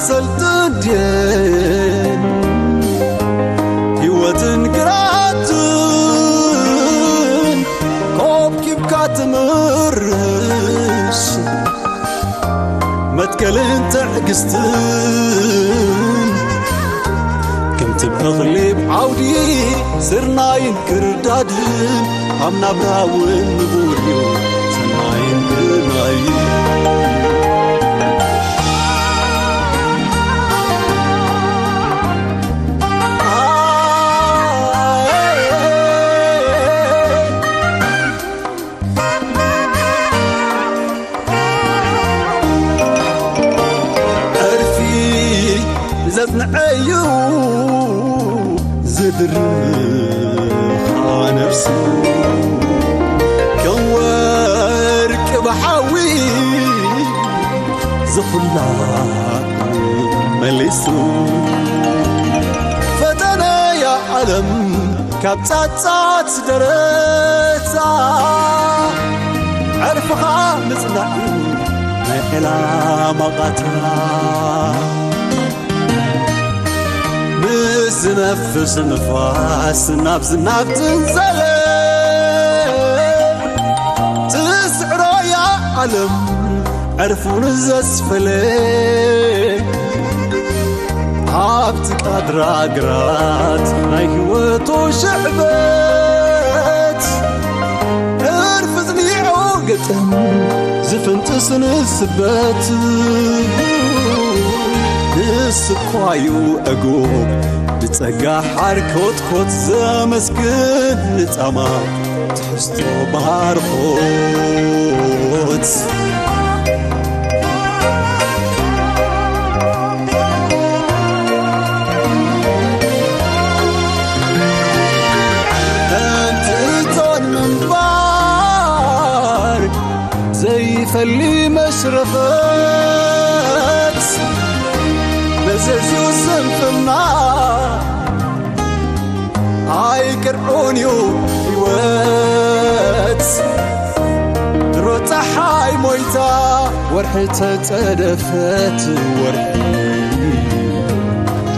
ሰልጥን ድየን ህይወትን ግራትን ኮብኪብካ ትምርሽ መትከልን ትዕግስትን ከምቲ በቕሊ ዓውዲ ስርናይን ክርዳድን ኣብ ናብራ እውን ንቡር እዩ ሰናይን ግርናይን። ዕርፊ ዘጽንዐዩ ዝድርኻ ነፍሱ ከም ወርቂ ብሓዊ ዝኹላ መሊሱ ፈተነያ ዓለም ካብ ጻጻት ደረታ ዕርፍኻ ምጽናዕ ናይ ዕላማ ቃታ ምስ ዝነፍስ ንፋስ ናብ ዝናብ ትንዘለ ትስዕሮያ ዓለም ዕርፉን ዘስፈለ ኣብቲ ቃድራ ግራት ናይ ህይወቱ ሽዕበት ዕርፊ ዝኒዖ ገጠም ዝፍንጥስ ንስበት ንስኳዩ ዕጉብ ብጸጋ ሓር ኮትኮት ዘመስግን ንጻማ ትሕዝቶ ባርኾት። ከምቲ እቶን ምንባር ዘይፈሊ መሽረፈት መዘዝኡ ስንፍና ኣይቅርዑን እዩ ህይወት ድሮ ፀሓይ ሞይታ ወርሒ ተፀደፈት ወርሒ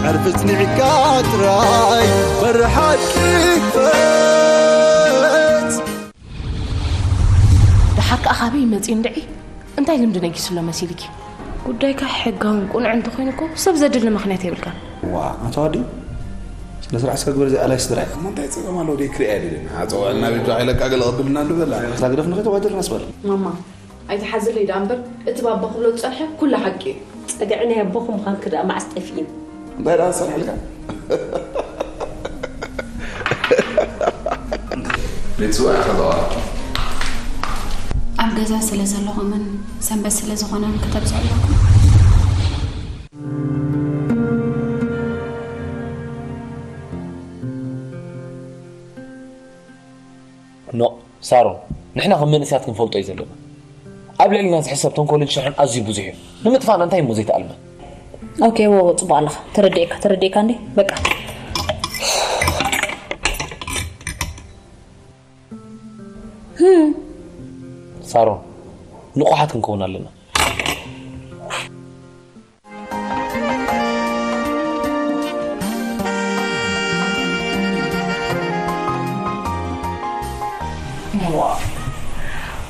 ዕርፊ ፅኒዕካ ጥራይ በሪ ሓቂ ክፈት። ደሓር ከኣ ካበይ ይመጽእ እንድዒ እንታይ ልምዲ ነጊሱ ኣሎ መሲልኪ? ጉዳይካ ሕጋውን ቁኑዕን እንተኾይኑ እኮ ሰብ ዘድሊ ምኽንያት የብልካን። ዋእ ኣንታ ወዲ ስነ ስርዓት እስከ ግበር እዚኣ ኣላይ ስድራ እያ። እሞ እንታይ ጸገም ኣለዎ ደይ ክሪኣ እየ ደልየኒ። ሓጸው ዕልና ቤቱ ሓይለቃ ገለ ቀብልና እንዶ በላ። እታ ግደፍ ንኸይተዋድርና ስበል። ማማ ኣይትሓዝለይ ደኣ እምበር እቲ ባባ ክብሎ ዝጸንሐ ኩሉ ሓቂ እዩ። ጸግዒ ናይ ኣቦኹም ምዃንኪ ደኣ መዓስ ጠፊእኒ። እንታይ ደኣ ዝሰርሐልካ? ቤት ስዋ ኢኻ ዘዋራ። ኣብ ገዛ ስለ ዘለኹምን ሰንበት ስለ ዝኾነን ክተብዝሑ ኣለኩም። ኖእ ሳሮን፣ ንሕና ከም መንእሰያት ክንፈልጦ እዩ ዘለና። ኣብ ልዕልና ዝሕሰብ ተንኮልን ሽርሕን ኣዝዩ ብዙሕ እዩ። ንምጥፋእና እንታይ እሞ ዘይተኣልመ? ኦኬ ዎዎ ጽቡቕ ኣለኻ። ተረዲኤካ ተረዲኤካ እንዴ በቃ። ሳሮን፣ ንቑሓት ክንከውን ኣለና።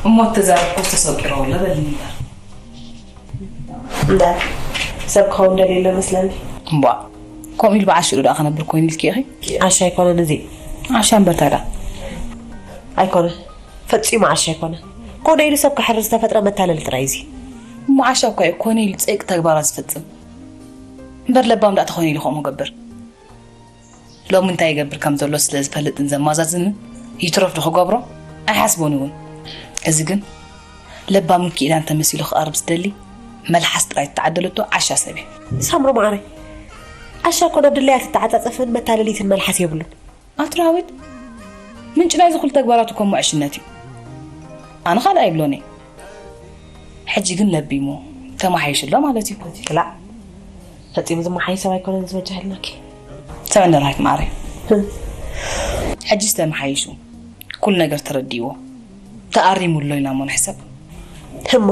እሞ ተዛረብኩ ተሰቂሮ ወለ በልኒ እምበር። እምበር ሰብ ክኸውን ደልየ ኣሎ መስለኒ። እምቧእ ከምኡ ኢሉ ብዓሽኡ ደኣ ክነብር ኮይኑ ኢልኪ ኢኺ? ዓሻ ኣይኮነን እዚ። ዓሻ እምበር ታዲያ? ኣይኮነ ፈጺሙ ዓሻ ኣይኮነ። ኮነ ኢሉ ሰብ ክሓርድ ዝተፈጥረ መታለሊ ጥራይ እዚ። እሞ ዓሻ እኳ እዩ ኮነ ኢሉ ጸይቂ ተግባራት ዝፍጽም። እምበር ለባም ደኣ ተኾይኑ ኢሉ ከምኡ ገብር። ሎሚ እንታይ ይገብር ከም ዘሎ ስለ ዝፈልጥን ዘማዛዝንን ይትረፍ ዶ ክገብሮ ኣይሓስቦን እውን። እዚ ግን ለባምን ክኢላን ተመሲሉ ክቐርብ ዝደሊ መልሓስ ጥራይ ዝተዓደለቶ ዓሻ ሰብ እዩ። ሳምሮ መዓረይ፣ ዓሻ እኮ ናብ ድላያ ትተዓጻጸፍን መታለሊትን መልሓስ የብሉን። ኣትራዊት ምንጪ ናይዚ ኩሉ ተግባራቱ እኮ እሞ ዕሽነት እዩ። ኣነ ካልእ ኣይብሎን እየ። ሕጂ ግን ለቢሙ ተማሓይሹ ኣሎ ማለት እዩ። ክላእ ፈጺሙ ዝመሓይሽ ሰብ ኣይኮነን ዝበጃህልናኪ። ስምዕኒ ራሂት ማዕረይ፣ ሕጂስ ተመሓይሹ ኩሉ ነገር ተረዲእዎ ተኣሪሙ ኣሎ ኢልና እሞ ንሕሰብ። እሞ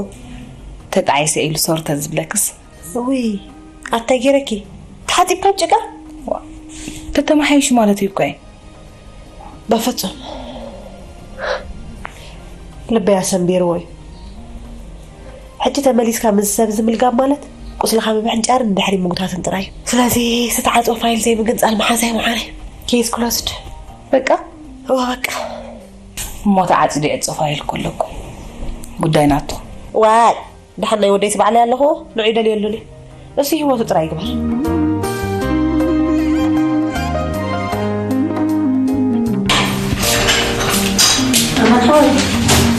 ተጣዒሰ ኢሉ ሶር ተዝብለክስ። እውይ ኣታይ ገይረኪ? ተሓፂብካ ጭቃ? ዋ፣ ተተማሓይሹ ማለት እዩ እኮ። በፍፁም። ልበይ ኣሰንቢርዎ እዩ። ሕጂ ተመሊስካ ምስ ሰብ ዝምልጋብ ማለት ቁስልኻ ምምሕንጫርን ድሕሪ ምጉታትን ጥራይ እዩ። ስለዚ ዝተዓፅወ ፋይል ዘይምግንፃል መሓዛይ መዓረይ። ኬስ ክሎስድ። በቃ? እወ በቃ። እሞ ተዓፂዱ ይዕፀ ፋይል እኮ ኣለኩም። ጉዳይ ናቱ። ዋይ፣ ደሓን ናይ ወደይ ትባዕለይ ኣለኹ። ንዑ ይደልየሉኒ። እሱ ህይወቱ ጥራይ ይግበር። ኣማን ሓወይ፣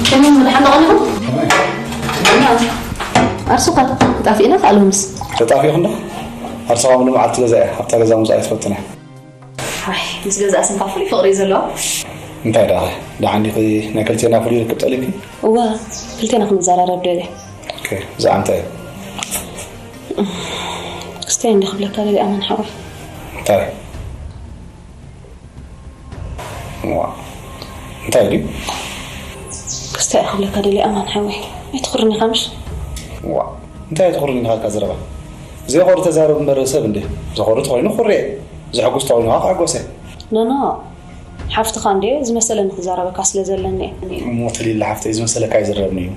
ከመይ መድሓን ኣለኹ? ኣርሱኻ ጣፊእና ካልኦምስ? ተጣፊኹ እንዶ ኣርሳኻ ምሉ መዓልቲ ገዛ እያ። ኣብታ ገዛ ምውፃእ ኣይትፈትን እያ። ኣይ፣ ምስ ገዛ ስንካ ፍሉይ ፍቕሪ እዩ ዘለዋ። እንታይ ደኣ? ደሓን ዲኺ ናይ ክልቴና ፍሉይ ርክብ ጠሊብኪ? እወ፣ ክልቴና ክንዘራረብ ደልየ። ኦኬ፣ ብዛዕባ እንታይ እዩ? ክስታይ እንዲ ክብለካ ደልየ ኣማን ሓወይ። እንታይ? ዋ፣ እንታይ ድዩ? ክስታይ ክብለካ ደልየ ኣማን ሓወይ። ኣይትኹርኒ ኢኻ ምሽ? ዋ፣ እንታይ ኣይትኹርኒ ኢኻ ኢልካ ዘረባ? ዘይኾሪ ተዛረብ እምበር ሰብ እንዴ። ዘኾሪ ተኾይኑ ኩርየ፣ ዘሐጉስ ተኾይኑ ከዓ ክዕጎሰ። ኖ፣ ኖ፣ ሓፍትኻ እንዴ ዝመሰለኒ ክዛረበካ ስለ ዘለኒ እየ። እሞ ተሊላ ሓፍተይ ዝመሰለካ ኣይዝረብን እዩ።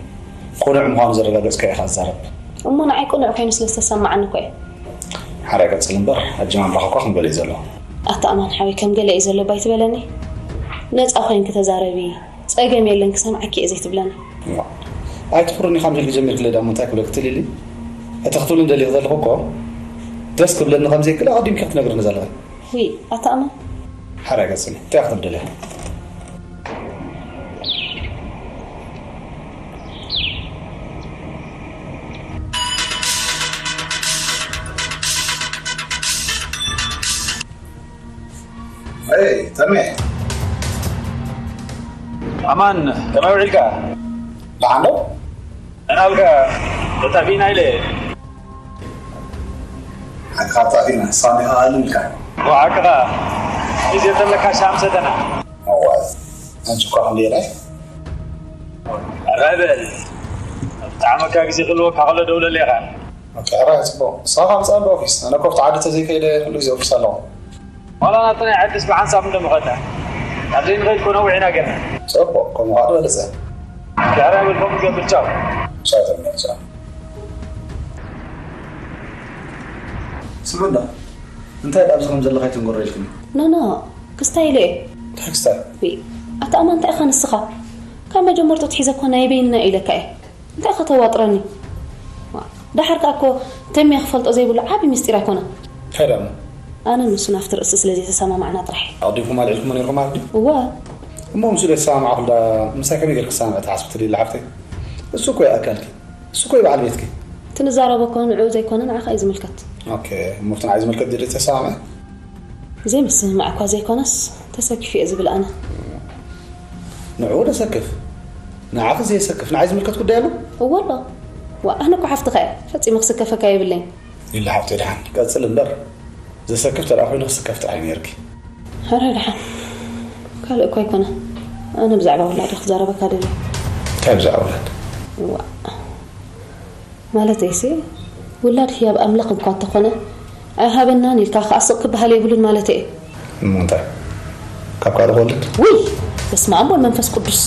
ቁኑዕ ምዃኑ ዘረጋገጽካ ኢኻ ዝዛረብ። እሞ ንዓይ ቁኑዕ ኮይኑ ስለ ዝተሰማዓኒ እኮ እየ። ሓራይ ቀጽል እምበር ኣጀማምራኻ እኳ ከም ገለ እዩ ዘሎ። ኣታ ኣማን ሓወይ ከም ገለ እዩ ዘሎ ባይ ትበለኒ። ነጻ ኮይንኪ ተዛረቢ፣ ጸገም የለን ክሰምዓኪ እየ ዘይትብለኒ። እዋ፣ ኣይትኹርኒ ኢኻ ምድል ጀሚርክለ ዳሞ እንታይ ክብለክ ትልሊ? እቲ ክትብልን ደሊኽ ዘለኹ እኮ ደስ ክብለኒ ከም ዘይክእል ኣቐዲምኪ ክትነግርኒ ዘለኺ። ውይ፣ ኣታ ኣማን። ሓራይ ገጽኒ፣ እንታይ ክትብል ደልያ? ኤይ፣ ተሜ። ኣማን፣ ከመይ ውዒልካ? ደሓን ዶ? እናልካ፣ ተጣፊእና ኢለ። ሓቅኻ ጣፊእና፣ ሳሚኻ ኣልልካ። እሞ ሓቅኻ፣ ግዜ ተለካ ሻም ሰተና። እዋይ፣ ኣንቺ እኳ ክንደየናይ? ኣራይ በል፣ ኣብ ጣዕመካ ግዜ ክህልወካ ከሎ ደውለለይ ኢኻ። ኦኬ፣ ኣራይ፣ ጽቡቕ። ንስኻ ካብ ምጽኣሉ ኦፊስ። ኣነ እኮ ኣብቲ ዓዲ ተዘይከይደ ኩሉ ግዜ ኦፊስ ኣለኹ። ዋላ ናብቲ ናይ ዓድስ ብሓንሳብ እንዶ ምኸድና። ኣብ ዘይንኸይድ እኮ ነዊሕ ኢና ጌርና። ጽቡቕ፣ ከምኡ ኸኣ ዝበለጸ። ዳሕራይ በል ከምኡ ንገብር፣ ቻው። ቻው ተመልቻ። ስምዕና፣ እንታይ ደኣ ኣብዚ ከም ዘለኻ ኣይትንገሮ ኢልክኒ? ኖ፣ ኖ፣ ክስታይ ኢለ እየ። እንታይ ክስታይ? ዊ፣ ኣታ ኣማን እንታይ ኢኻ ንስኻ? ካብ መጀመርቱ ትሒዘ እኮ ናይ በይንና ኢለካ እየ። እንታይ ኢኻ ተዋጥረኒ? ዋ፣ ደሓር ከኣ እኮ ተሜ ክፈልጦ ዘይብሉ ዓቢ ምስጢር ኣይኮነን። እንታይ ደኣ እሞ? ኣነ ንሱ ናብቲ ርእሲ ስለ ዘይተሰማማዕና ጥራሕ። ኣቕዲምኩም ኣልዒልኩሞ ነይርኩም ማለት ድዩ? እወ። እሞ ምስኡ ዘይተሰማማዕኩ ዳ ምሳይ ከመይ ጌርክ ክሰማማዕ ትሓስቢ ትደሊ ሓፍተይ? እሱ እኮ ይኣካልኪ። እሱ እኮ እዩ በዓል ቤትኪ። እቲ ንዛረቦ እኮ ንዕኡ ዘይኮነ ንዓኻ እዩ ዝምልከት። ኦኬ፣ እሞ እቲ ንዓይ ዝምልከት ድዩ ተሰማምዐ? ዘይምስምማዕ እኳ ዘይኮነስ ተሰኪፉ እየ ዝብል ኣነ። ንዕኡ ደሰክፍ፣ ንዓኺ ዘየሰክፍ ንዓይ ዝምልከት ጉዳይ ኣሎ? እወ ኣሎ። ዋ፣ ኣነ እኮ ሓፍትኻ እየ። ፈጺመ ክስከፈካ የብለይን። ኢላ ሓብተይ ደሓን ቀጽል እምበር፣ ዘሰክፍ ተደኣ ኮይኑ ክስከፍ ጥራይ ነይርኪ። ሕረ ደሓን። ካልእ እኮ ኣይኮነ። ኣነ ብዛዕባ ውላድ እየ ክዛረበካ ደልየ። እንታይ ብዛዕባ ውላድ? ዋ። ማለተይሲ፣ ውላድ ህያብ ኣምላኽ እንኳ እንተኾነ፣ ኣይሃበናን ኢልካ ከኣ ስቕ ክበሃል የብሉን ማለተይ እየ። እሞ እንታይ? ካብ ካልእ ክወልድ? ውይ! በስመ ኣብ ወመንፈስ ቅዱስ።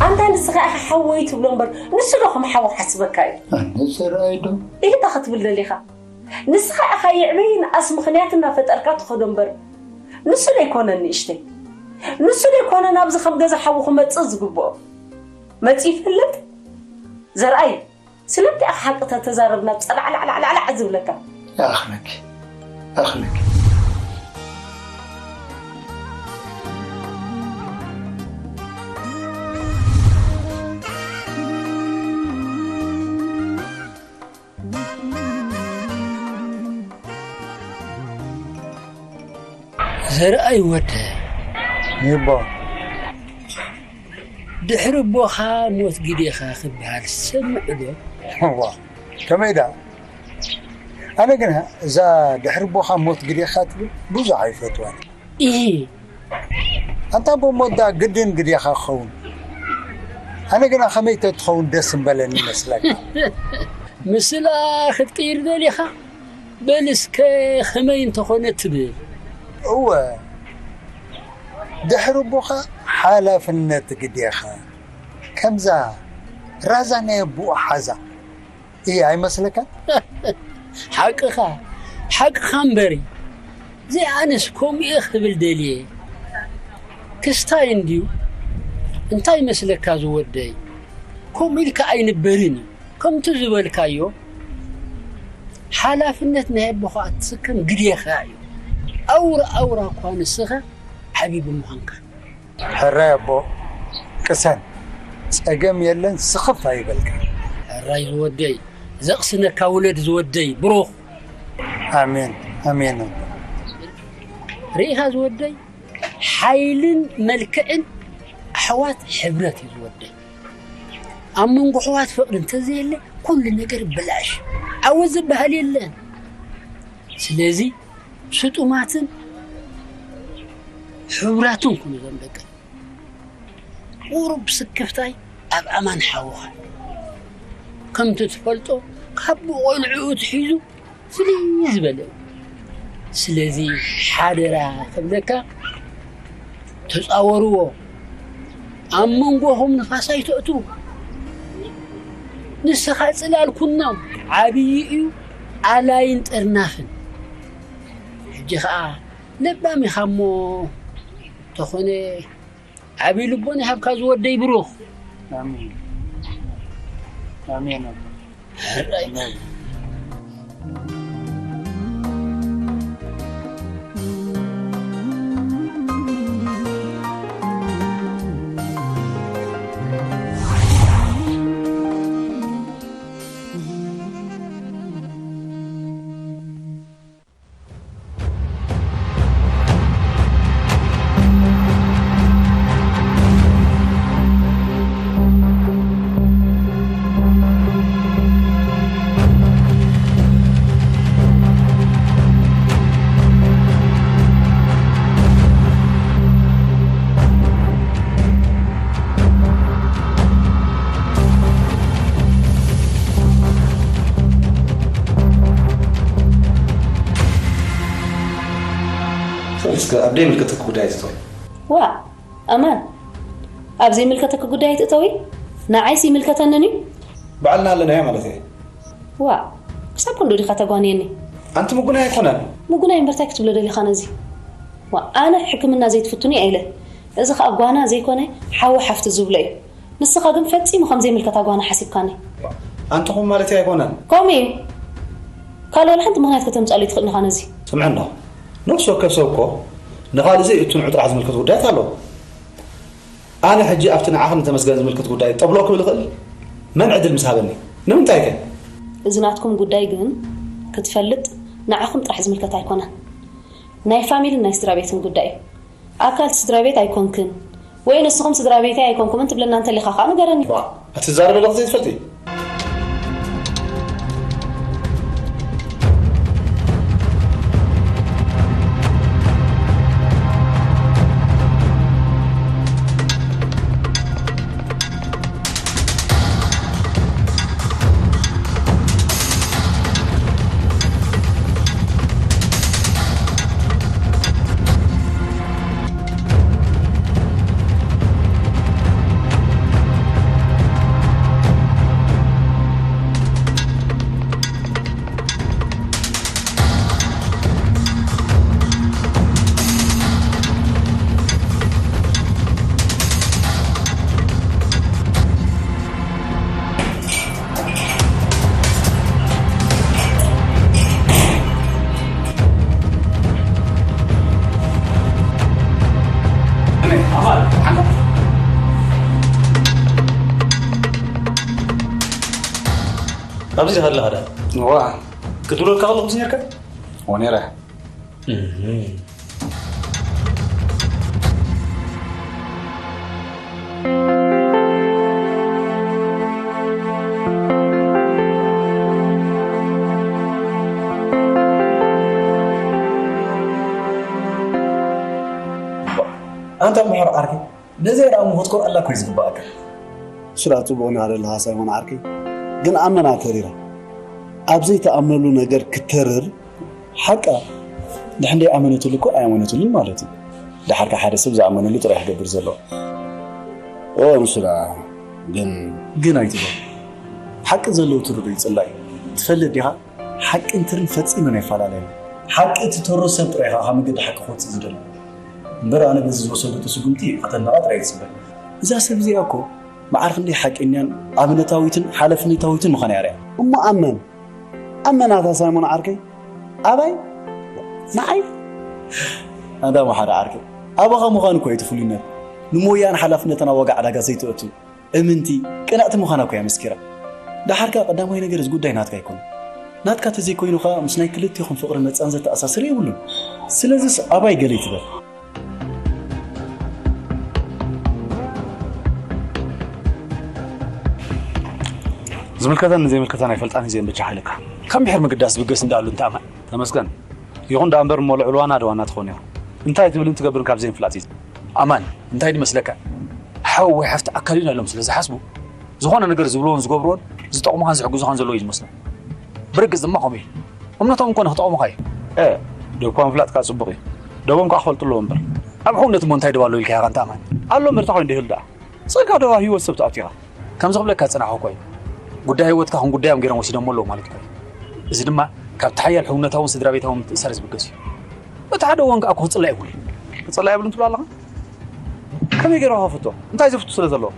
ኣንታ ንስኻ ኢኻ ሓወይ ትብሎ እምበር፣ ንሱ ዶ ከም ሓው ሓስበካ እዩ? ኣነ ዘርኣይ ዶ? ኢልካ ክትብል ደሊኻ? ንስኻ ኢኻ የዕበይ ንኣስ ምኽንያት እናፈጠርካ ትኸዶ እምበር፣ ንሱ ዶ ኣይኮነን ንእሽተይ? ንሱ ዶ ኣይኮነን ኣብዚ ከም ገዛ ሓዉ ክመጽእ ዝግብኦ? መጺኡ ይፈልጥ? ዘርኣይ፣ ስለምንታይ ኢኻ ሓቂ ተተዛረብና ጸላዕላዕላዕላዕ ዝብለካ? ይኣኽለኪ፣ ይኣኽለኪ። ዘርኣይ ወደ ይባ። ድሕሪ ኣቦኻ ሞት ግዴኻ ክበሃል ሰምዕ ዶ? እዋ፣ ከመይ ደኣ? ኣነ ግና እዛ ድሕሪ ኣቦኻ ሞት ግዴኻ ትብል ብዙሕ ኣይፈትዋን። ኢሂ። ኣንታ ኣቦ ሞት ደኣ ግድን ግዴኻ ክኸውን። ኣነ ግና ከመይ ተትኸውን ደስ ምበለኒ ይመስለካ? ምስላ ክትቅይር ደሊኻ? በል እስከ ከመይ እንተኾነ ትብል? እወ፣ ድሕሪ ኣቦኻ ሓላፍነት ግዴኻ። ከምዛ ራዛ ናይ ኣቦኡ ሓዛ። እየ ኣይመስለካን? ሓቅኻ፣ ሓቅኻ እምበሪ። ዘይኣነስ ከምኡ እየ ክብል ደልየ። ክስታይ እንድዩ። እንታይ ይመስለካ ዝወደይ? ከምኡ ኢልካ ኣይንበርን እዩ። ከምቲ ዝበልካዮ፣ ሓላፍነት ናይ ኣቦኻ እትስከም ግዴኻ እዩ። ኣውራ ኣውራ እኳ ንስኻ ዓቢ ብምዃንካ። ሕራይ ኣቦ፣ ቅሰን፣ ጸገም የለን፣ ስኽፍ ኣይበልካ። ሕራይ ዝወደይ፣ ዘቕስነካ ውለድ ዝወደይ፣ ብሩኽ። ኣሜን፣ ኣሜን ኣቦ። ርኢኻ ዝወደይ፣ ሓይልን መልክዕን ኣሕዋት ሕብረት እዩ ዝወደይ። ኣብ መንጎ ኣሕዋት ፍቕሪ እንተዘየለ፣ ኩሉ ነገር ብላሽ። ዓወት ዝበሃል የለን። ስለዚ፣ ስጡማትን ሕቡራትን ኩኑ እዞም ደቂ። ቁሩብ ስክፍታይ ኣብ ኣማን ሓውኻ። ከምቲ ትፈልጦ፣ ካብ ብቖልዕኡ ትሒዙ ፍልይ ዝበለ እዩ። ስለዚ ሓደራ ክብለካ፣ ተጻወርዎ። ኣብ መንጎኹም ንፋስ ኣይተእትዉ። ንስኻ ጽላል ኩኖም። ዓብዪ እዩ ኣላይን ጥርናፍን። ሕጂ ኸኣ ለባም ኢኻ እሞ፣ ተኾነ ዓብዪ ልቦና ይሃብካ ዝወደይ ብሩኽ። ኣሜን። ኣሜን ኣቦ። ሕራይ። ኣሜን። እስከ ኣብ ደይ ምልክትክ ጉዳይ ዝቶ። ዋእ! ኣማን፣ ኣብ ዘይምልከተኪ ጉዳይ ኣይትእተዊ። ንዓይስ ይምልከተንን እዩ። ባዕልና ኣለናዮ ማለት እየ። ዋእ! ክሳብ ክንድኡ ዲኻ ተጓንየኒ? ኣንቲ ምጉናይ ኣይኮነን። ምጉናይ እምበር ታይ ክትብሎ ደሊኻ ነዚ? ዋእ! ኣነ ሕክምና ዘይትፍቱኒ እየ ኢለ። እዚ ኸኣ ጓና ዘይኮነ ሓዊ ሓፍቲ ዝብሎ እዩ። ንስኻ ግን ፈጺሙ ከም ዘይምልከታ ጓና ሓሲብካኒ። ኣንቲ ኹም ማለት ኣይኮነን። ከምኡ እዩ። ካልእ ዋላ ሓንቲ ምኽንያት ከተምጽኣሉ ኣይትኽእልን ኢኻ ነዚ። ስምዕኖ፣ ነፍሲ ወከፍ ሰብ እኮ ንኻልእ ዘይእቱ ንዑ ጥራሕ ዝምልከት ጉዳያት ኣለዎ። ኣነ ሕጂ ኣብቲ ንዓኽን ንተመስገን ዝምልከት ጉዳይ ጠብሎ ክብል እኽእል መን ዕድል ምስ ሃበኒ? ንምንታይ ከ? እዚ ናትኩም ጉዳይ ግን ክትፈልጥ ንዓኹም ጥራሕ ዝምልከት ኣይኮነን። ናይ ፋሚልን ናይ ስድራ ቤትን ጉዳይ እዩ። ኣካል ስድራ ቤት ኣይኮንክን ወይ ንስኹም ስድራ ቤተይ ኣይኮንኩምን ትብለና እንተሊኻ ኸኣ ንገረኒ። ዋ፣ ኣቲ ትዛረቢ ኣለኺ ዘይትፈልጢ? ኣብዚ ዲኻ ኣለኻ ደኣ? እዋ። ክትብለካ ከለኹ ነርካ? እዎ ነይረ። እህ። ኣታ ምሕር ዓርከይ፣ ነዚኣ ደኣ እሞ ክትኮርዓላ እኮ እዩ ዝግባኣካ። ስራ ጽቡቕ ኢና ደለኻ ሳይሞን ዓርከይ፣ ግን ኣመና ተሪራ። ኣብ ዘይተኣምነሉ ነገር ክተርር። ሓቃ፣ ድሕን ደይ ኣመነትሉ እኮ ኣየመነትሉን ማለት እዩ። ደሓርካ ሓደ ሰብ ዝኣመነሉ ጥራይ ክገብር ዘለዎ። ኦ፣ ንሱ ደኣ ግን ግን ኣይትበል። ሓቂ ዘለዎ ትርዶ ይጽላእ እዩ። ትፈልጥ ዲኻ? ሓቅን ትርን ፈጺሞም ኣይፈላለዩን። ሓቂ እቲ ተሮ ሰብ ጥራይ ኢኻ ካብ መገዲ ሓቂ ክወጽእ ዝደሊ። እምበር ኣነ በዚ ዝወሰደቶ ስጉምቲ ከተድንቓ ጥራይ ይጽበ። እዛ ሰብ እዚኣ እኮ መዓር ክንደይ ሓቀኛን ኣብነታዊትን ሓላፍነታዊትን ምዃና እያ ርኣ። እሞ ኣመን፣ ኣመን ኣታ ሳይሞን ዓርከይ፣ ኣባይ፣ ንዓይ? ኣንታ መሓሪ ዓርከይ፣ ኣባኻ ምዃን እኮ እዩ እቲ ፍሉይነት። ንሞያን ሓላፍነትን ኣብ ዋጋ ዕዳጋ ዘይትእቱ። እምንቲ፣ ቅንዕቲ ምዃና እኮ እያ መስኪራ። ደሓር ከኣ ቀዳማይ ነገር እዚ ጉዳይ ናትካ ኣይኮነን። ናትካ ተዘይኮይኑ ከኣ ምስ ናይ ክልቴኹም ፍቕሪ መጻን ዘተኣሳስር የብሉን። ስለዚስ ኣባይ ገለ ይትበል። ዝምልከተን ዘይምልከተን ኣይፈልጣን እዚአን ብቻ ሓይልካ። ከም ብሕር ምግዳስ ብገስ እንዳሉ እንተ ኣማን። ተመስገን። ይኹን ደኣ እምበር እሞ ልዑል ዋና ዶ ዋና ትኸውን ኢኻ። እንታይ ትብልን ትገብርን ካብ ዘይምፍላጥ እዩ። ኣማን፣ እንታይ ድመስለካ? ሓው ወይ ሓፍቲ ኣካል ኢና ኢሎም ስለ ዝሓስቡ፣ ዝኾነ ነገር ዝብልዎን ዝገብርዎን ዝጠቕሙኻን ዝሕግዙኻን ዘለዉ እዩ ዝመስሎም። ብርግጽ ድማ ከምኡ እዩ። እምነቶም እኮ ንኽጠቕሙኻ እዩ። እ፣ ደብኳ ምፍላጥ ከኣ ጽቡቕ እዩ። ደቦም ከኣ ክፈልጡ ኣለዎም እምበር። ኣብ ሕውነት እሞ እንታይ ደባ ኣሎ ኢልካ ኢኻ ኣንታ ኣማን? ኣሎ እምበር እንታይ ኮይኑ ደይህሉ ደኣ? ጸጋ ደባ ህይወት ሰብ ትኣቱ ኢኻ። ከም ዝኽብለካ ዝጸናሕኩ እኮ እዩ። ጉዳይ ህይወትካ ከም ጉዳዮም ገይሮም ወሲዶሞ ኣለዉ ማለት እኮ እዩ። እዚ ድማ ካብቲ ሓያል ሕውነታውን ስድራ ቤታውን ምትእስሳር ዝብገስ እዩ። እቲ ሓደ ወገን ከኣ እኮ ክጽላእ የብሉን። ክጽላእ የብሉን ትብሎ ኣለኻ? ከመይ ገይሩ ክኸፍቶ? እንታይ ዘፍቱ ስለ ዘለዎ?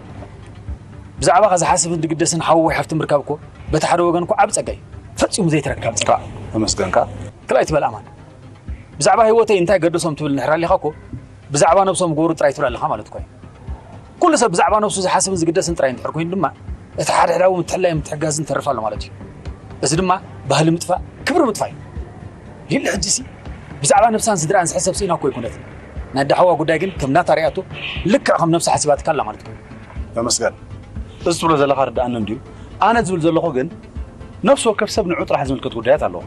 ብዛዕባኻ ዝሓስብን ዝግደስን ሓው ወይ ሓፍቲ ምርካብ እኮ በቲ ሓደ ወገን እኮ ዓቢ ጸጋ እዩ። ፈጺሙ ዘይተረካብ ጸጋ። ተመስገን ከኣ። ክልኣይ ትበል ኣማን። ብዛዕባ ህይወተይ እንታይ ገደሶም ትብል እንድሕር ኣሊኻ እኮ ብዛዕባ ነብሶም ግበሩ ጥራይ ትብል ኣለኻ ማለት እኮ እዩ። ኩሉ ሰብ ብዛዕባ ነብሱ ዝሓስብን ዝግደስን ጥራይ እንድሕር ኮይኑ ድማ እቲ ሓድሕዳዊ ምትሕልላይን ምትሕግጋዝን ይተርፍ ኣሎ ማለት እዩ። እዚ ድማ ባህሊ ምጥፋእ፣ ክብሪ ምጥፋእ እዩ። ይለ ሕጂሲ ብዛዕባ ነብሳን ስድራኣን ዝሕሰብ ስኢና እኮ ኣይኮነትን። ናይ ኣደ ሓዋ ጉዳይ ግን ከም ናታ ሪኣቶ ልክዕ ከም ነብሳ ሓሲባትካ ኣላ ማለት እዩ። ተመስገን። እዚ ትብሎ ዘለኻ ርድኣኒ እንድዩ። ኣነ ዝብል ዘለኹ ግን ነፍሲ ወከፍ ሰብ ንዑ ጥራሕ ዝምልከት ጉዳያት ኣለዎ።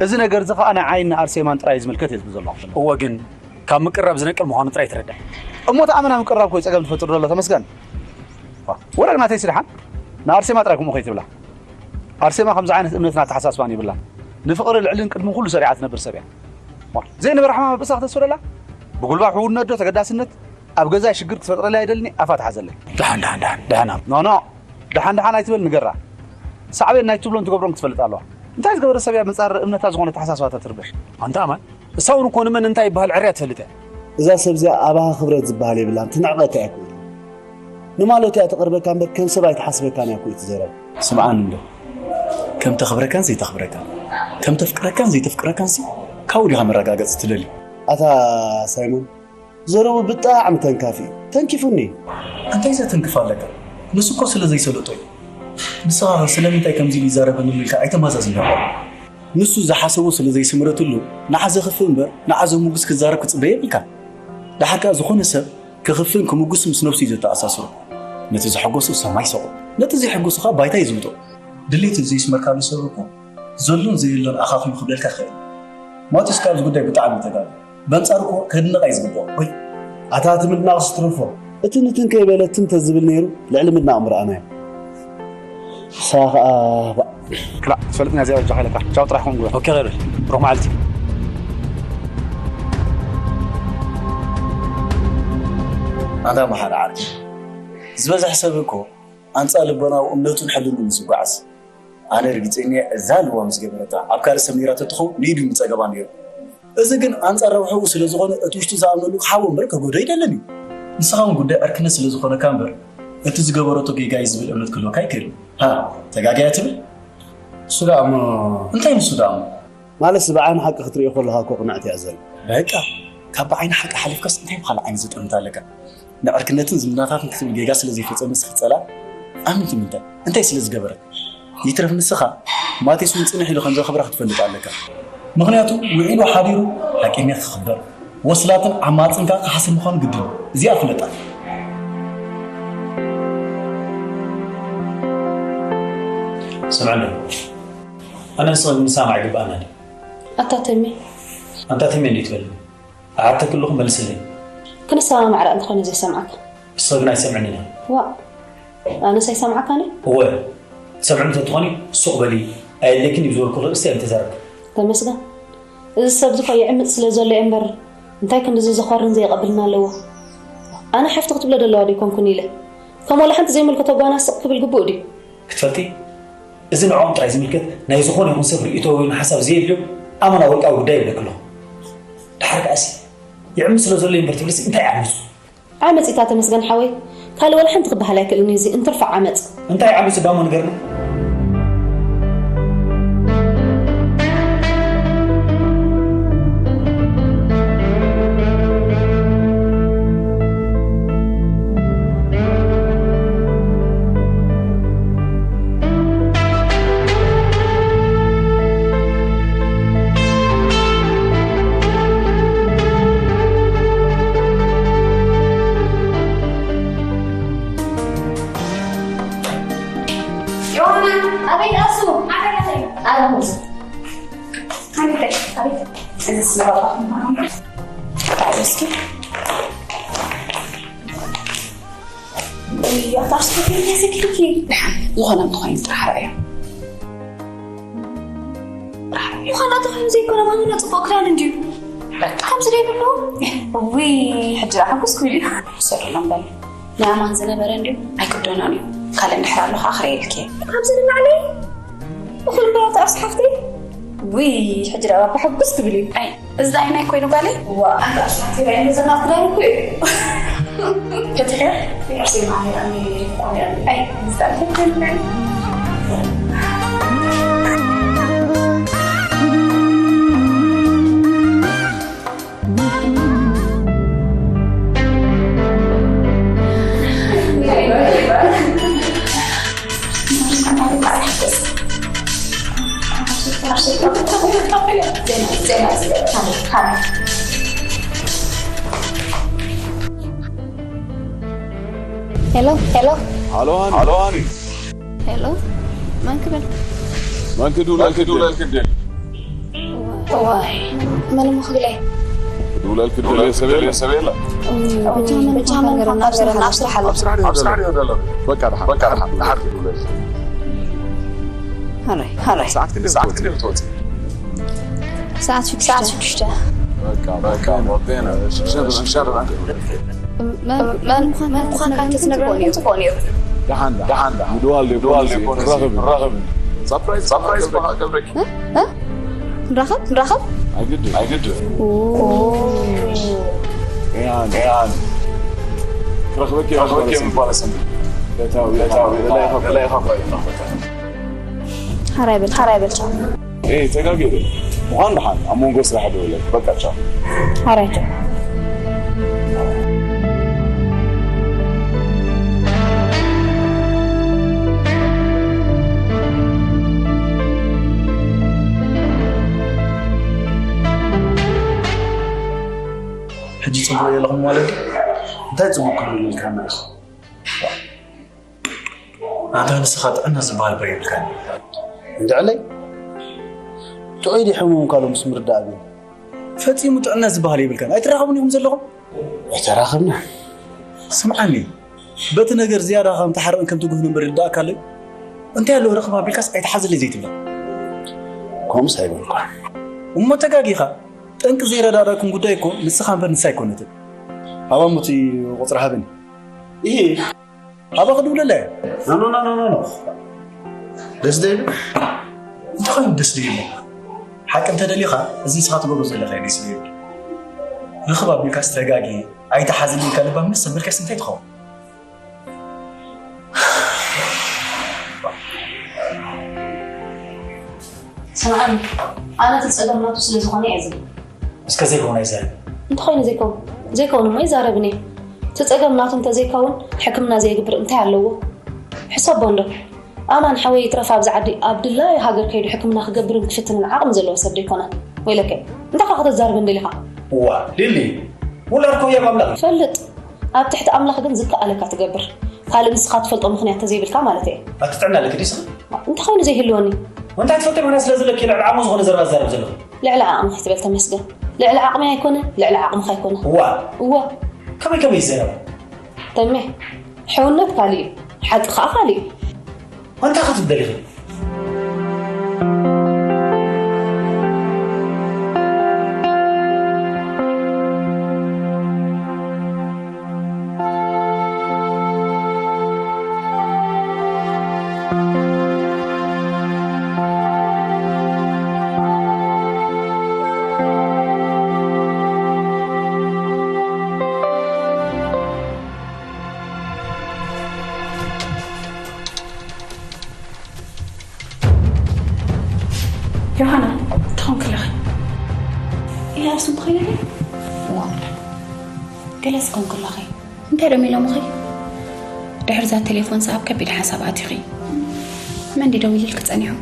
እዚ ነገር እዚ ኸኣ ንዓይን ንኣርሴማን ጥራይ ዝምልከት እየ ዝብል ዘለኹ። እወ ግን ካብ ምቅርራብ ዝነቅል ምዃኑ ጥራይ ተረዳእ። እሞ እቲ ኣመና ምቅርራብ ኮይ ጸገም ትፈጥር ዘሎ ተመስገን። ዋ፣ ወረግ ናተይ ስድሓን ንኣርሴማ ጥራይ ከምኡ ከይትብላ። ኣርሴማ ከምዚ ዓይነት እምነትን ኣተሓሳስባን የብላን። ንፍቕሪ ልዕልን ቅድሚ ኩሉ ሰሪዓ ትነብር ሰብ እያ። ዋ፣ ዘይነበረ ሕማም ኣብ ርእሳ ክተስፍረላ? ብጉልባብ ሕውነት ዶ ተገዳስነት? ኣብ ገዛይ ሽግር ክትፈጥረለይ ኣይደልኒ፣ ኣፋ ትሓዘለይ። ደሓን፣ ደሓን፣ ደሓን፣ ደሓን። ኖ፣ ኖ፣ ደሓን፣ ደሓን ኣይትበል፣ ንገራ። ሳዕቤን ናይ ትብሎን ትገብሮን ክትፈልጥ ኣለዋ። እንታይ ዝገበረ ሰብ እያ መጻረሪ እምነታ ዝኾነ ተሓሳስባታ ትርብሽ? ኣንታ ኣማን፣ እሳ እውን እኮ ንመን እንታይ ይበሃል ዕርያ ትፈልጥ እያ። እዛ ሰብ እዚኣ ኣባኻ ክብረት ዝበሃል የብላን፣ ትንዕቐካ እያ እኮ። ንማለቱ እያ ትቐርበካ እምበር ከም ሰብ ኣይትሓስበካን እያ እኮ እቲ ዘረባ። ስምዓኒ እንዶ፣ ከም ተኽብረካን ዘይተኽብረካን፣ ከም ተፍቅረካን ዘይተፍቅረካንሲ ካብኡ ዲኻ መረጋገጺ ትደሊ? ኣታ ሳይሞን፣ ዘረቡ ብጣዕሚ ተንካፊ እዩ። ተንኪፉኒ። እንታይ ዘትንክፍ ኣለካ? ንሱ እኮ ስለ ዘይሰለጦ እዩ። ንስኻ ኸ ስለምንታይ ከምዚ ኢሉ ይዛረበኒ ኢልካ ኣይተማዛዝንካዮ። ንሱ ዝሓሰቦ ስለ ዘይስምረትሉ ንዓ ዘኽፍእ እምበር ንዓ ዘሙግስ ክዛረብ ክጽበ የብልካ። ደሓር ከኣ ዝኾነ ሰብ ክኽፍእን ክምጉስን ምስ ነብሱ እዩ ዘተኣሳስሮ። ነቲ ዘሐጎሶ ሰማይ ይሰቖ፣ ነቲ ዘይሐጎሶ ከኣ ባይታ ይዝብጦ። ድሌት ዘይስመርካሉ ሰብ እኮ ዘሎን ዘየሎን ኣኻኺቡ ክብለልካ ይኽእል። ማቴዎስ ከኣ ኣብዚ ጉዳይ ብጣዕሚ እዩ ተጋግዩ። በንጻሩ እኮ ከድንቕ እዩ ዝግብኦ። ወይ ኣታ እቲ ምድናቕ ዝትረፎ፣ እቲ ንትን ከይበለ ትም ተዝብል ነይሩ ልዕሊ ምድናቕ ምረኣናዮ። ንስኻ ኸኣ ባእ። ክላእ ትፈልጥኒ እዚኣ በጃኻ ኢለካ። ቻው ጥራሕ ኮን ጉያ። ኦኬ፣ ኸይዱ። ብሩኽ መዓልቲ። ኣታ መሓሪ ዓርኪ፣ ዝበዝሕ ሰብ እኮ ኣንጻር ልቦናዊ እምነቱን ሕልኑን ምስ ዝጓዓዝ፣ ኣነ ርግጸኛ እየ፣ እዛ ልዋ ምስ ገበረታ ኣብ ካልእ ሰብ ነይራ ተትኸውን ንኢዱ ምጸገባ ነይሩ። እዚ ግን ኣንጻር ረብሕኡ ስለ ዝኾነ እቲ ውሽጡ ዝኣምነሉ ክሓቦ እምበር ከጎድኦ ኣይደልን እዩ። ንስኻ እውን ጉዳይ ዕርክነት ስለ ዝኾነካ እምበር እቲ ዝገበረቶ ጌጋ እዩ ዝብል እምነት ክህልወካ ኣይክእልን። ሃ፣ ተጋግያ ትብል? ንሱ ደኣ እሞ እንታይ ንሱ ደኣ እሞ? ማለትስ ብዓይኒ ሓቂ ክትርእዮ ከለኻ እኮ ቅንዕቲ እያ ዘላ። በቃ፣ ካብ ብዓይኒ ሓቂ ሓሊፍካስ እንታይ ብኻልእ ዓይኒ ዘጠምት ኣለካ? ንዕርክነትን ዝምድናታትን ክትብል ጌጋ ስለ ዘይፈጸመስ ክትጸልኣ ኣሚንኪ ምንታይ? እንታይ ስለ ዝገበረት? ይትረፍ ንስኻ፣ ማቴስ እውን ጽንሕ ኢሉ ከም ዘኽብራ ክትፈልጥ ኣለካ። ምኽንያቱ ውዒሉ ሓዲሩ ሓቀኛ ክኽበር፣ ወስላትን ዓማጽን ከኣ ክሓስብ ምዃኑ ግድን እዩ። እዚኣ ፍለጣ። ስምዕኒ፣ ኣነ ንስኺ ክንሰማማዕ ይግብኣና ድዩ? ኣታ ተሜ። ኣንታ ተሜ እንዴት በል? ኣሓተክልኹ መልስለይ። ክንሰማማዕ ደኣ እንተኾይነ ዘይሰምዓካ? ንስኺ ግን ኣይትሰምዕንን ኢኺ። ዋእ፣ ኣነስ ኣይሰምዓካን እየ? እወ፣ ትሰምዕኒ እንተትኾኒ ሱቕ በሊ፣ ኣየድልየክን እዩ ዝበልኩኺ ርእሲ ኣይምተዛረብኪ። ተመስገን፣ እዚ ሰብ እዚ እኮ ይዕምጽ ስለ ዘሎ እየ እምበር፣ እንታይ ክንድዚ ዘኾርን ዘየቐብልን ኣለዎ? ኣነ ሓፍቲ ክትብሎ ደለዋ ዶ ኣይኮንኩን ኢለ፣ ከም ወላ ሓንቲ ዘይምልከቶ ጓና ስቕ ክብል ግቡእ ድዩ? ክትፈልጢ፣ እዚ ንዕኦም ጥራይ ዝምልከት ናይ ዝኾነ ይኹን ሰብ ርእይቶ ወይ ሓሳብ ዘየድልዮ ኣመና ውልቃዊ ጉዳይ ይብለኪ ኣለኹ። ደሓር ከኣሲ፣ ይዕምጽ ስለ ዘሎ እየ እምበር ትብልሲ እንታይ ዓመጹ? ዓመጽ ኢታ ተመስገን ሓወይ፣ ካልእ ወላ ሓንቲ ክበሃል ኣይክእልን እዩ፣ እዚ እንትርፎ ዓመጽ። እንታይ ዓመጽ እባ እሞ ንገርኒ? ዮሃና፣ ኣቤት ኣሱ፣ ኣቤት፣ ኣቤት። ኣረ፣ ኣቤት፣ ኣቤት። እዚ ስለ ባባ። እስኪ። ውይ፣ ኣታ ኣሱ፣ ከመይ ኢልኪ? ደሓን፣ ዝኾነ እንተኾይኑ ጥራሕ ርኣዮ። ምዃና ተኾይኑ ዘይኮነ፣ ማንና ጽቡቕ ክዳን እንድዩ። በቃ። ከምዚ ዶ ይብሉ? ውይ፣ ሕጂ ደኣ ሓጎስ ክብል እዩ። ሰደሎም በል። ናይ ኣማን ዝነበረ እንድዩ፣ ኣይክደኖን እዩ። ካልእ እንድሕር ኣሎ ኸዓ ክርእየልኪ እየ። ካብዚ ንላዕሊ? እኹል እምበር ኣታ ኣርሲ ሓፍተይ? ውይ፣ ሕጂ ደኣ ባባ ሓጎስ ክብል እዩ። ኣይ፣ እዚ ደኣ ናይ ኮይኑ ጓለይ? ዋ፣ ኣታ ኣርሲ ሓፍተይ፣ ናይ መዘና ክዳን እኮ እዩ። ፈቲሐ? ኣርሲ ማዕረ፣ ኣሜ፣ ኣሜ፣ ኣሜ። ኣይ፣ እዚ ደኣ እንታይ ኮይኑ? ሄሎ፣ ሄሎ። ሃሎ ሃኒ። ሃሎ ሃኒ። ሄሎ፣ መን ክብል? መን ክድውለልኪ ክድውለልኪ ክድል? እዋይ፣ መን እሞ ክብለይ? ክድውለልኪ ክድል ሰብ የለ? ሰብ የለ? እም፣ ብቻ መን ብቻ መን ክነገረና ኣብ ስራሕ ኣሎ። ኣብ ስራሕ ድዮ ዘሎ? በቃ፣ ደሓን፣ በቃ፣ ደሓን፣ ደሓን ክድውለልኪ። ሃራይ፣ ሃራይ። ሰዓት ክንደይ ሰዓት ክትወፂ? ክንደይ ክትወፂ? ሰዓት ሽዱሽተ። ሰዓት ሽዱሽተ። በቃ፣ በቃ፣ ወዴና። ሽዱሽተ፣ ሽዱሽተ። መን፣ መን፣ መን ምዃንካ እንተትነግረኒ ጽቡቕ ነይሩ። ደሓን፣ ደሓን፣ ደሓን። ምድዋል ዘይኮነ ምድዋል ዘይኮነ ክንራኸብ። ክንራኸብ። ሳፕራይዝ፣ ሳፕራይዝ በቃ ገብረኪ። እ? እ? ክንራኸብ? ክንራኸብ? ኣይግድን። ኣይግድን። ኦ። ኤያን። ኤያን። ክረኽበኪ እየ ክረኽበኪ እየ ምባል ሰምዒ። ፈታዊ፣ ፈታዊ፣ ለላይ ለላይ ኻፋ። ኻፋ። ሓራይ በል፣ ሓራይ በል። ኤይ፣ ተጋግየ። እንኳን ደሓን ኣብ መንጎ ስራሕ ደወለ። በቃ ቻው። ሓራይ ቻው። ሕጂ ጽቡቕ የለኹም ማለት ድዩ? እንታይ ጽቡቕ ክብለልካ ማለት? ኣታ ንስኻ ጥዕና ዝበሃል እባ የብልካን። እንድዕለይ ጥዑይ ድዩ ሕሙም ካሎ ምስ ምርዳእ ግን? ፈጺሙ ጥዕና ዝበሃል የብልካን። ኣይትራኸቡን ኢኹም ዘለኹም? ኣይተራኸብና። ስምዓኒ፣ በቲ ነገር ዝያዳ ከም ትሓርቕን ከም ትጉህን እምበር ይርዳእካ ኣሎ። እንታይ ኣሎ ርኽብ ኣቢልካስ ኣይትሓዝለይ ዘይትብላ? ከምኡስ ኣይበልኳን። እሞ ተጋጊኻ። ጠንቂ ዘይረዳዳእኩም ጉዳይ እኮ ንስኻ እምበር ንሳ ኣይኮነትን። ሃባ እሞ እቲ ቁጽሪ ሃበኒ። ይሄ ሃባ ክድውለላ እየ። ኖ፣ ኖ፣ ኖ፣ ኖ፣ ኖ። ደስ ዶ ይብል? እንታይ ኮይኑ ደስ ዶ ይብል? ሓቂ እንተደሊኻ፣ እዚ ንስኻ ትገብሮ ዘለኻ እዩ ደስ ዶ ይብል። ርኽብ ኣቢልካስ ተጋጊ፣ ኣይትሓዝኒ ኢልካ ልባ ምልስ ኣቢልካስ እንታይ ትኸውን? ስምዓኒ፣ ኣነ እቲ ጸገም ናቱ ስለ ዝኾነ እየ ዝብል። እስከ ዘይከውን ኣይዛረብ። እንተኾይኑ ዘይከውን፣ ዘይከውን እሞ ይዛረብን እየ። እቲ ጸገም ናቱ እንተዘይከውን፣ ሕክምና ዘየግብር እንታይ ኣለዎ? ሕሰቦ እንዶ። ኣማን ሓወይ ይትረፍ ኣብዚ ዓዲ፣ ኣብ ድላዩ ሃገር ከይዱ ሕክምና ክገብርን ክፍትንን ዓቕሚ ዘለዎ ሰብ ዶ ኣይኮነን? ወይለከ፣ እንታይ ኸ ከተዛርበኒ ደሊኻ? እዋ፣ ሊሊ፣ ውላድ እኮ ህያብ ኣምላኽ እዩ። ፈልጥ፣ ኣብ ትሕቲ ኣምላኽ ግን ዝከኣለካ ትገብር። ካልእ ንስኻ ትፈልጦ ምኽንያት ተዘይብልካ ማለት እየ። ኣቲ ጥዕና ኣለኪ ድዩ ስኻ? እንታይ ኮይኑ ዘይህልወኒ? እንታይ ትፈልጢ ምኽንያት ስለ ዘለኪ ልዕሊ ዓቕሚ ዝኾነ ዘረባ ትዛረቢ ዘለኺ? ልዕሊ ዓቕሚ ክትበል ተመስገን። ልዕሊ ዓቕሚ ኣይኮነ፣ ልዕሊ ዓቕምኻ ኣይኮነ። እዋ። እዋ። ከመይ ከመይ ይዘረባ? ተሜ፣ ሕውነት ካልእ እዩ፣ ሓቂ ኸኣ ካልእ እዩ። ኣንታ ኸትብደል ኢኺ። ዮሃና፣ ትኾን ከለኺ? ኢላ እሱም ትኾይነ? ዋ፣ ገለስ ኮን ከለኺ? እንታይ ደም ኢሎምኺ? ድሕርዛ ቴሌፎን ሰኣብ ከቢድ ሓሳብ ኣቲኺ። መን ድዩ ደው ኢልልኪ ጸኒሑ?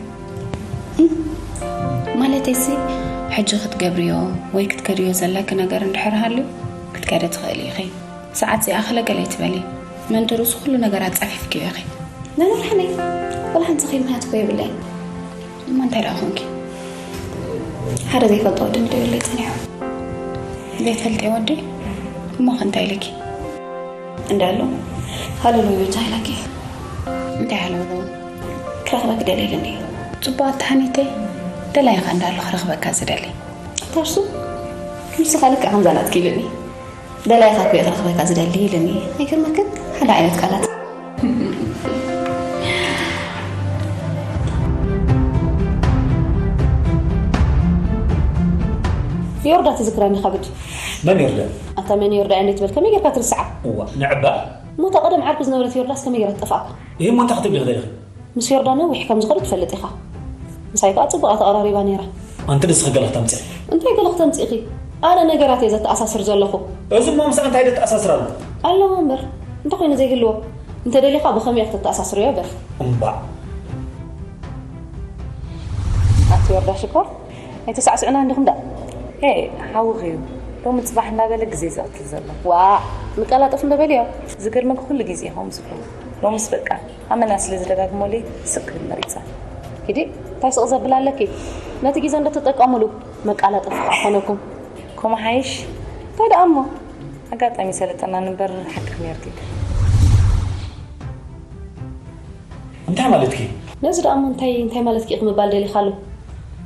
እም? ማለተይሲ፣ ሕጂ ክትገብርዮ ወይ ክትከድዮ ዘለኪ ነገር እንድሕር ሃልዩ፣ ክትከዲ ትኽእሊ ኢኺ። ሰዓት ዘይኣኸለ ገለ ኣይትበሊ። መን ትርእሱ ኩሉ ነገር ኣጻፊፍክዮ ኢኺ። ነንርሕነይ፣ ወላ ሓንቲ ኺ ምኽንያት እኮ የብለይን። እማ እንታይ ደኣ ኾንኪ? ሓደ ዘይፈልጦ ወዲ ምደብለይ ጸኒሑ። ዘይፈልጥ ወዲ? እሞ ኸ እንታይ ኢልኪ? እንዳሉ ሃለሎ ይበጃ ኢላኪ። እንታይ ሃለሎ? ክረኽበኪ ደልየ ኢሉኒ። ጽቡቕ ኣተሓኒተይ። ደላይ ኸ እንዳሉ ክረኽበካ ዝደሊ። ታርሱ፣ ንስኻ ልክዕ ከምዛ ናትኪ ኢሉኒ። ደላይኻ እኮ እየ ክረኽበካ ዝደሊ ኢሉኒ። ኣይገርመክን? ሓደ ዓይነት ቃላት። ዮርዳ ትዝክራኒ ካብ ግዲ። መን ዮርዳ? ኣታ መን ዮርዳ እያ እንዴት በል፣ ከመይ ጌርካ ትርስዓ? እዋ፣ ንዕባ? እሞ እታ ቀደም ዓርኩ ዝነበረት ዮርዳስ ከመይ ጌራ ትጠፍኣካ? ይህ እሞ እንታይ ክትብሊ ክደለኺ? ምስ ዮርዳ ነዊሕ ከም ዝኾነ ትፈልጥ ኢኻ። ምሳይ ከኣ ጽቡቓ ተቐራሪባ ነይራ። ኣንቲ ንስኺ ገለ ክተምጽኢ? እንታይ ገለ ክተምጽኢኺ? ኣነ ነገራት እየ ዘተኣሳስር ዘለኹ። እዚ እሞ ምሳኣ እንታይ ደተኣሳስር ኣሎ? ኣለዎ እምበር፣ እንተኾይኑ ዘይህልዎ። እንተ ደሊኻ ብኸመይ ክትተኣሳስርዮ እበር። እምባእ። ኣቲ ዮርዳ ሽኮር፣ ኣይተሳዕስዑና እንዲኹም ደኣ። ሄ፣ ሓውኺ እዩ። ሎሚ ጽባሕ እንዳበለ ግዜ ዘቕትል ዘሎ። ዋእ፣ ንቀላጠፍ እንዶ በልዮ። ዝገርመኪ ኩሉ ግዜ ከምኡ ዝብሎ። ሎምስ በቃ፣ ኣመና ስለ ዝደጋግመለይ ስቕ ክብል መሪጸ። ኪዲ፣ እንታይ ስቕ ዘብል ኣለኪ? ነቲ ግዜ እንዶ ተጠቀሙሉ፣ መቃላጠፍ ከኣ ኮነኩም። ከምኡ ሓይሽ። እንታይ ደኣ እሞ? ኣጋጣሚ ሰለጠና ንበር ሓቅኺ ነርኪ። እንታይ ማለትኪ? ነዚ ደኣ እሞ እንታይ፣ እንታይ ማለትኪ ኢኺ ምባል ደሊኻ ኣሎ?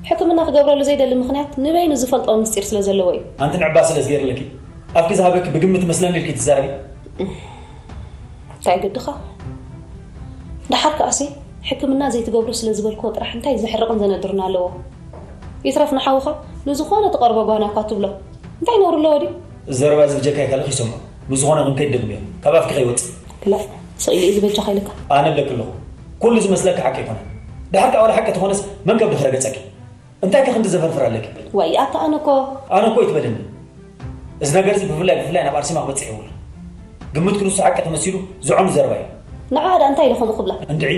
ሕክምና ክገብረሉ ዘይደሊ ምኽንያት ንበይኑ ዝፈልጦ ምስጢር ስለ ዘለዎ እዩ። ኣንቲ ንዕባ ስለ ዝገይርለኪ፣ ኣፍኪ ዝሃበኪ ብግምት መስለኒ ኢልኪ ትዛረቢ? እንታይ ግድኻ? ደሓር ከኣሲ ሕክምና ዘይትገብሮ ስለ ዝበልክዎ ጥራሕ እንታይ ዘሕርቕን ዘነድርን ኣለዎ? ይትረፍ ንሓውኻ ንዝኾነ ትቐርቦ ጓና እኳ ትብሎ። እንታይ ነውሪ ኣለዎ ድዩ? ዘረባ እዚ ብጀካይ ካልእ ይሰምዖ። ብዝኾነ ግን ከይትደግምዮ። ካብ ኣፍኪ ከይወጽእ። ክላእ፣ ስቕ ኢሉ እዩ ዝበጃኻ ኢልካ። ኣነ እብለኪ ኣለኹ። ኩሉ ዝመስለኪ ሓቂ ኣይኮነን። ደሓር ከኣ ዋላ ሓቂ ተኾነስ መን ከብድኺ ረገጸኪ? እንታይ ከ ክንዲ ዘፈርፍር ኣለኪ? ዋይ፣ ኣታ ኣነ እኮ። ኣነ እኮ ኣይትበለኒ። እዚ ነገር እዚ ብፍላይ፣ ብፍላይ ናብ ኣርሴማ ክበጽሕ የብሉ። ግምትኪ ንሱ ሓቂ ተመሲሉ ዝዖኑ ዘረባ እዩ። ንዓ ደኣ እንታይ ኢለ ከምኡ ክብላ? እንድዒ፣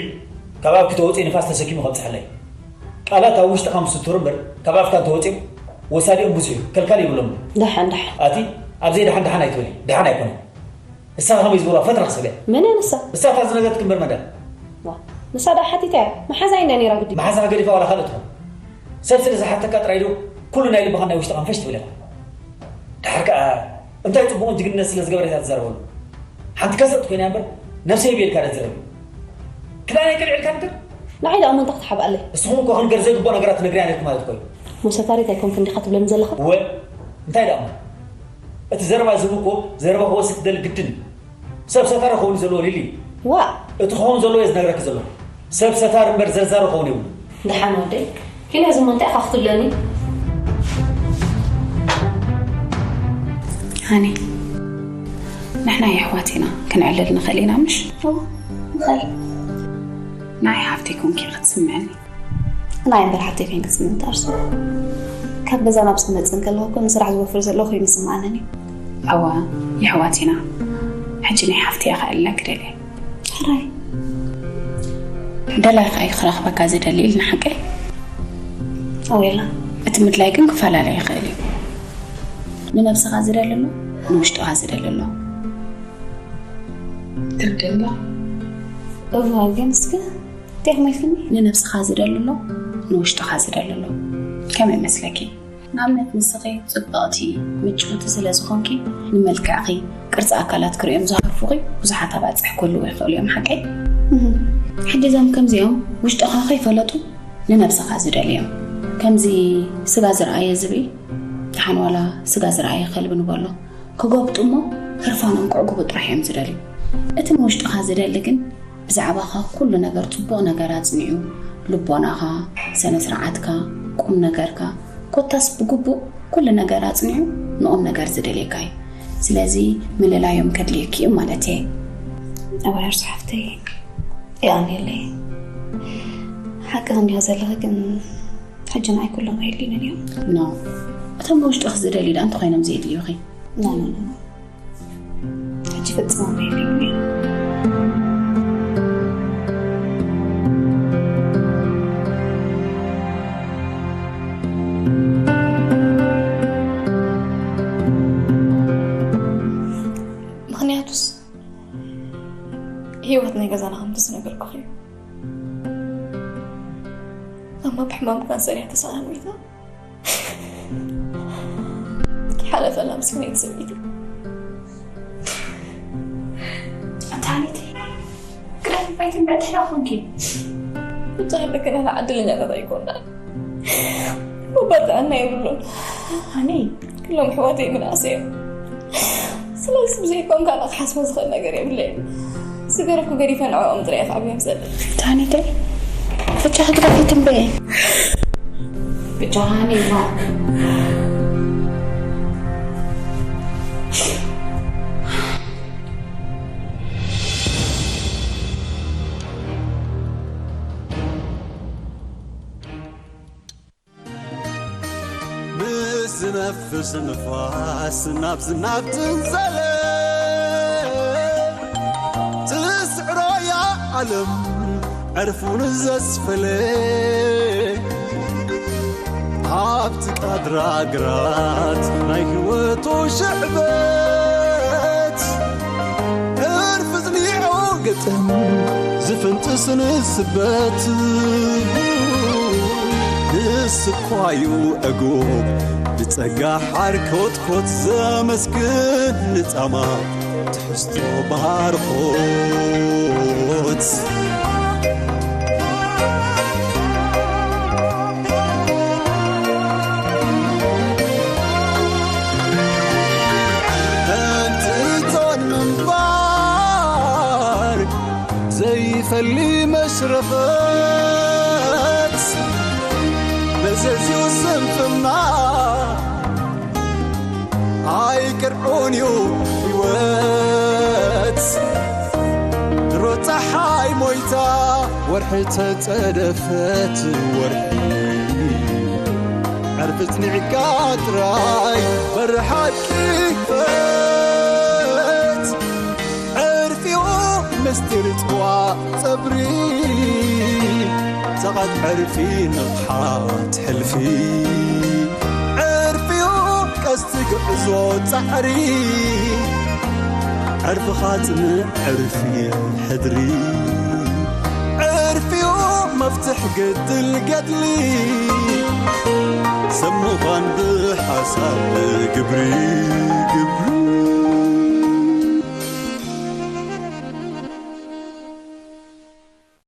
ካብ ኣፍኪ ተወጽኢ ንፋስ ተሰኪሙ ከብጽሓለይ። ቃላት ኣብ ውሽጥኻ ምስቱር እምበር፣ ካብ ኣፍካ እንተወጺኡ፣ ወሳዲኦም ብዙሕ እዩ፣ ከልካሊ የብሎምን። ደሓን፣ ደሓን። ኣቲ፣ ኣብ ዘይደሓን ደሓን ኣይትበሊ፣ ደሓን ኣይኮነን። ንሳ ከመይ ዝበልዋ ፈትራ ክሰብ እያ። መን እያ ንሳ? ንሳ እታ ዝነገረትኪ እምበር መዳ። ዋ፣ ንሳ ደኣ ሓቲታ እያ። መሓዛ እንዳ ነይራ ግዲ። መሓዛኻ ገዲፋ ዋላ ካልእ ትኹን። ሰብ ስለ ዝሓተካ ጥራይ ዶ ኩሉ ናይ ልብኻን ናይ ውሽጥኻን ፈሽ ትብል ኢኻ? ደሓር ከኣ እንታይ ጽቡቕን ጅግንነት ስለ ዝገበረት እያ ትዛረበሉ? ሓንቲ ከሰጥ ኮይና እምበር ነብሰይ ብየልካ ዶ ትዛረብ? ክዳነይ ቅልዕ ኢልካ ንገር። ንዓይ ደኣ እሞ እንታይ ክትሓብኣለይ? ንስኹም እኮ ክንገር ዘይግብኦ ነገራት ትነግርያ ነርኪ ማለት እኮ እዩ። ሙሰታሪት ኣይኮንክን ዲኻ ትብለኒ ዘለኻ? እወ፣ እንታይ ደኣ እሞ? እቲ ዘረባ ዝህብ እኮ ዘረባ ክወስድ ትደሊ ግድን እዩ። ሰብ ሰታር ክኸውን እዩ ዘለዎ ሊሊ። ዋእ! እቲ ክኸውን ዘለዎ እየ ዝነግረኪ ዘለኹ። ሰብ ሰታር እምበር ዘርዛር ክኸውን የብሉን። ደሓን ወደይ፣ ኪን እዚ እሞ እንታይ ኢኻ ክትብለኒ? ሃኒ፣ ንሕና የሕዋት ኢና፣ ክንዕልል ንኽእል ኢና፣ ምሽ? እወ፣ ንኽእል። ንዓይ ሓፍተይ ኮንኪ ክትስምዕኒ። ናይ እምበር ሓፍተይ ኮይንኪ ክትስምዕኒ ትኣርሱ። ካብ ገዛ ናብዚ ክመጽእ እንከለኹ እኮ ንስራሕ ዝወፍር ዘለኹ ኮይኑ ይስምዓንን እዩ። እወ፣ የሕዋት ኢና። ሕጂ ናይ ሓፍተይ እየ ክዕልለኪ ደልየ። ሕራይ። ደላይኻ እዩ ክረኽበካ ዝደሊ ኢልና ሓቀይ? ኣዌላ። እቲ ምድላይ ግን ክፈላለ ይኽእል እዩ። ንነብስኻ ዝደሊ ኣሎ፣ ንውሽጥኻ ዝደሊ ኣሎ። ትርድእና? እዋ፣ ግን እስከ እንታይ ከማይ ፍኒ? ንነብስኻ ዝደሊ ኣሎ፣ ንውሽጥኻ ዝደሊ ኣሎ። ከመይ መስለኪ? ንኣብነት ንስኺ ጽብቕቲ፣ ምጭውቲ ስለ ዝኾንኪ፣ ንመልክዕኺ፣ ቅርጺ ኣካላት ክርእዮም ዝሃርፉኺ ብዙሓት ኣባጽሕ ክህልዉ ይኽእሉ እዮም፣ ሓቀይ? እህ። ሕጂ እዞም ከምዚኦም ውሽጥኻ ከይፈለጡ ንነብስኻ ዝደልዮም። ከምዚ ስጋ ዝረኣየ ዝብኢ፣ ደሓን ዋላ ስጋ ዝረኣየ ከልቢ ንበሎ፣ ክጎብጡ እሞ ህርፋኖም ክዕጉቡ ጥራሕ እዮም ዝደልዩ። እቲ ንውሽጥኻ ዝደሊ ግን ብዛዕባኻ ኩሉ ነገር፣ ጽቡቕ ነገር ኣጽኒዑ፣ ልቦናኻ፣ ስነ ስርዓትካ፣ ቁም ነገርካ፣ ኮታስ ብግቡእ ኩሉ ነገር ኣጽኒዑ ንቑም ነገር ዝደልየካ እዩ። ስለዚ ምልላዮም ከድልየኪ እዩ ማለት እየ። ኣባይ እርሱ ሓፍተይ፣ የቐንየለይ። ሓቂ ክንዲዮ ዘለኺ ግን ሕጂ ንዓይ ኩሎም ኣየድልዩንን እዮም። ኖ፣ እቶም ብውሽጥኺ ዝደልዩ ደኣ እንተኾይኖም ዘየድልዩኺ? ኖ፣ ኖ፣ ኖ፣ ኖ። ሕጂ ፈጺሞም ኣየድልዩንን እዮም። ምኽንያቱስ ህይወት ናይ ገዛና ከምቲ ዝነገርኩኺ እዩ። ኣማ ብሕማም ካንሰር እያ ተሳኢና ሞይታ። ሓለፈላ ምስኪነይቲ ሰበይቲ። ኣንታ ሃኒተይ፣ ቅዳም ባይትን ብዕድሕራ ኮንኪ። ብቻ ንክናና ዕድለኛታት ኣይኮናን። እባ ጥዕና የብሉን። ሃኒ። ኩሎም ኣሕዋተይ ምንኣሰ እዮም። ስለዚ ብዘይኮም ካልእ ክሓስቦ ዝኽእል ነገር የብለይን። ዝገረፍኩ ገዲፈ ንዕኦም ጥራይ እየ ክዓብዮም ዝደሊ። ታኒተይ፣ ብቻ ህግደፍ ይትንበየ። ብቻ ሃኒ ማ። ምስ ዝነፍስ ንፋስ ናብ ዝናብ ትንዘለ፣ ትስዕሮ እያ ዓለም ዕርፉ ንዘስፈለ። ኣብቲ ቃድራ ግራት ናይ ህይወቱ ሽዕበት፣ ዕርፊ ዝኒዑ ግጥም ዝፍንጥስ ንስበት። ንስኳዩ ዕጉብ ብጸጋ ሓርኮትኮት ዘመስግን ንጻማ ትሕዝቶ ባርኾት። እንትን ምንባር ዘይፈሊ መሽረፈት፣ መዘዝዩ ስንፍና ኣይቅርዑን እዩ ህይወት። ድሮ ፀሓይ ሞይታ ወርሒ ተፀደፈት፣ ወርሒ ዕርፊ ጽኒዕካ ጥራይ በሪ ሓቂ ክፈት። ዕርፊኡ ምስጢር ጽዋ ጸብሪ፣ ሰቓት ዕርፊ ንቕሓት ሕልፊ። ዕርፊኡ ቀስቲ ጉዕዞ ጻዕሪ፣ ዕርፍኻ ጽንዕ ዕርፊ ሕድሪ። ዕርፊኡ መፍትሕ ግድል ገድሊ፣ ሰብ ምዃን ብሓሳብ ግብሪ፣ ግብሪ።